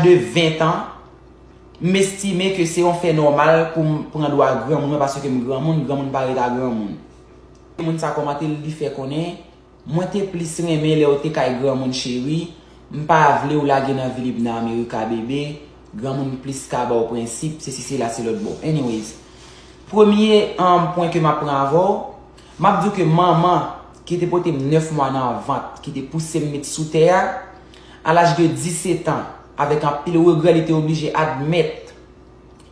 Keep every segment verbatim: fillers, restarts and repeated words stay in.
de ven tan, m estime ke se yon fè nòmal pou m pran dwa granmoun mwen paske m granmoun, granmoun pa ret a granmoun. Moun sa kòmante l, li fè konnen, mwen te plis renmen lè w te kay granmoun cheri, m pa vle w lage nan vi lib nan Amerika bebe, granmoun plis ka ba w prensip, sesi sela se lòt bò. Anyways, premye um, pwen ke m ap pran avè w, m ap di w ke manman ki te pote m nèf mwa nan vant, ki te pouse m met sou tè a, a laj de disèt an, avèk anpil regrè, li te oblije admèt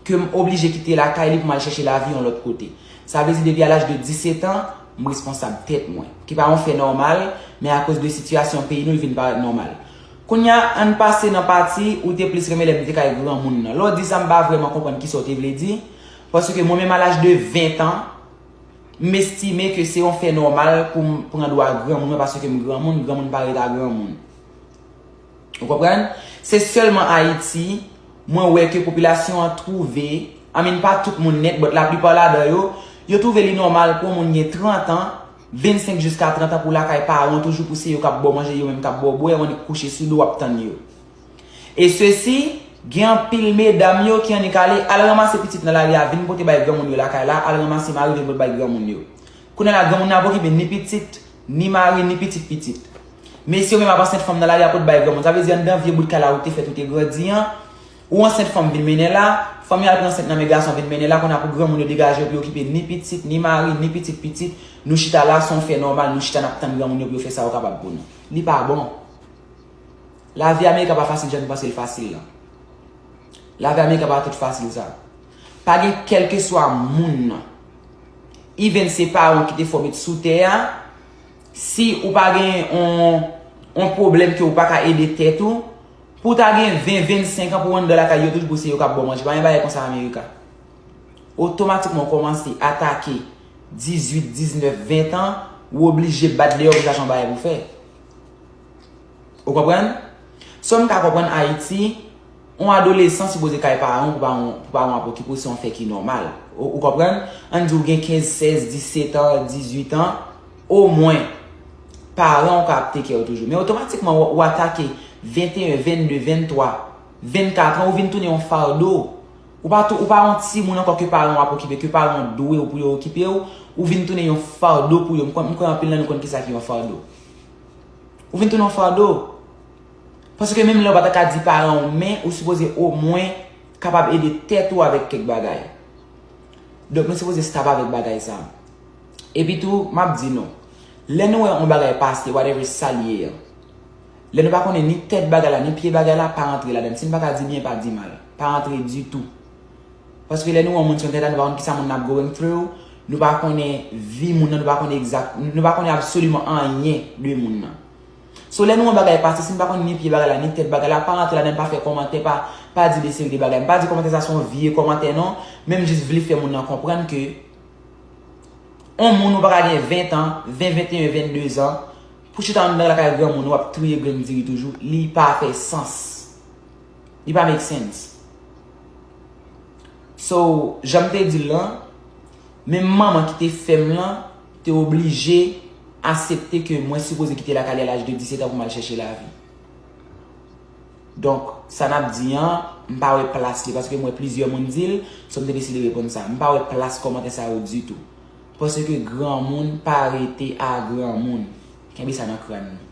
ke m oblije kite lakay li pou m al chèche lavi yon lòt kote. Sa vle di, depi a laj de disèt an, m responsab tèt mwen. Ki pa yon fè nòmal, men akoz de sitiyasyon peyi nou, li vin parèt nòmal. Kounye a, ann pase nan pati ou te plis renmen lè m te kay granmoun nan. Lè w di sa, m pa vrèman konprann kisa w te vle di, paske mwen menm a laj de ven tan, m estime ke se yon fè nòmal pou m pran dwa granmoun mwen paske m granmoun, granmoun pa ret a granmoun. Ou konprann? Se sèlman Ayiti, mwen wè ke popilasyon an twouve, I mean, pa tout moun nèt, but laplipa ladan yo, yo twouve li nòmal pou yon moun gen trant an, vennsenk jiska trant an pou lakay paran w toujou pou se yo k ap ba w manje, yo menm k ap ba w bwè, w annik kouche sou do w ap tann yo. E sesi, gen anpil medam yo ki annik ale, al ranmase pitit nan lari a, vin pote bay granmoun yo lakay la, al ranmase mari, vin pote bay granmoun yo. Kounye a la, granmoun nan ap okipe ni pitit, ni mari, ni pitit pitit. Mesye, ou menm ap ansent fanm nan lari a pote bay granmoun. Sa vle di anndan vye bout kay la ou te fèt, ou te grandi an, ou ansent fanm vin mennen la, fanm yo al pran ansent nan men gason vin mennen la, kounye a pou granmoun yo degaje yo pou yo okipe ni pitit, ni mari, ni pitit pitit, nou chita la, se yon fè nòmal, nou chita n ap tann granmoun yo pou yo fè sa yo kapab pou nou. Li pa bon. Lavi Amerika pa fasil jan nou panse l fasil lan. Lavi Amerika pa tout fasil sa. Pa gen kèlkeswa moun nan. Even se paran w ki te fè w met sou tè a, si ou pa gen on, on pwoblèm ke ou pa ka ede tèt ou, pou w ta gen ven, vennsenk an pou w anndan lakay yo toujou pou se yo k ap ba w manje. Pa gen bagay konsa Amerika. Otomatikman ou kòmanse atake dizuit, diznèf, ven tan, ou oblije bat deyò pou chache yon bagay pou fè. Ou konprann? So m ka konprann Ayiti, yon adolesan sipoze kay paran w pou paran w, pou paran w ap okipe w, se yon fè ki nòmal. Ou, ou konprann? Ann di w gen kenz, sèz, disèt an, dizuit an, omwen, paran w ka ap take care w toujou. Men otomatikman, w, w atake venteyen, vennde, venntwa, vennkat an, ou vin tounen yon fado. Ou pa tou, ou pa yon timoun ankò ke paran w ap okipe, ke paran w dwe w pou yo okipe w, ou vin tounen yon fado pou yo. M kwè, m kwè anpil nan nou konn kisa ki yon fado. Ou vin tounen yon fado. Paske menm lè w pa ta ka di paran w, men ou sipoze omwen kapab ede tèt ou avèk kèk bagay. Donk, nou sipoze stop avèk bagay sa. Epi tou, m ap di nou, lè nou wè yon bagay pase, whatever sa l ye an, lè nou pa konnen ni tèt bagay la, ni pye bagay la, pa rantre ladan l. Si n pa ka di byen, pa di mal. Pa rantre ditou. Paske lè nou wè yon moun sou entènèt, nou pa konn kisa moun nan ap going through, nou pa konnen vi moun nan, nou pa konnen egzak, nou pa konnen absoliman anyen de moun nan. So, lè nou wè yon bagay pase, si n pa konn ni pye bagay la, ni tèt bagay la, pa rantre ladan l, pa fè kòmantè, pa, pa di de seri de bagay. M pa di kòmantè sa se yon vye kòmantè non, men m jis vle fè moun nan konprann ke yon moun ou pa ka gen ven tan, ven, venteyen, vennde zan, pou chita anndan lakay granmoun ou ap touye grenn diri toujou, li pa fè sans. Li pa make sense. So, jan m te di l lan, menm manman ki te fè m lan te oblije aksepte ke mwen sipoze kite lakay li a laj de disèt an pou m al chèche lavi. Donk, sa n ap di an, m pa wè plas li, paske m wè plizyè moun di l, so m te deside reponn sa. M pa wè plas kòmantè sa yo ditou. Paske granmoun pa rete a granmoun. Kenbe sa nan kràn nou.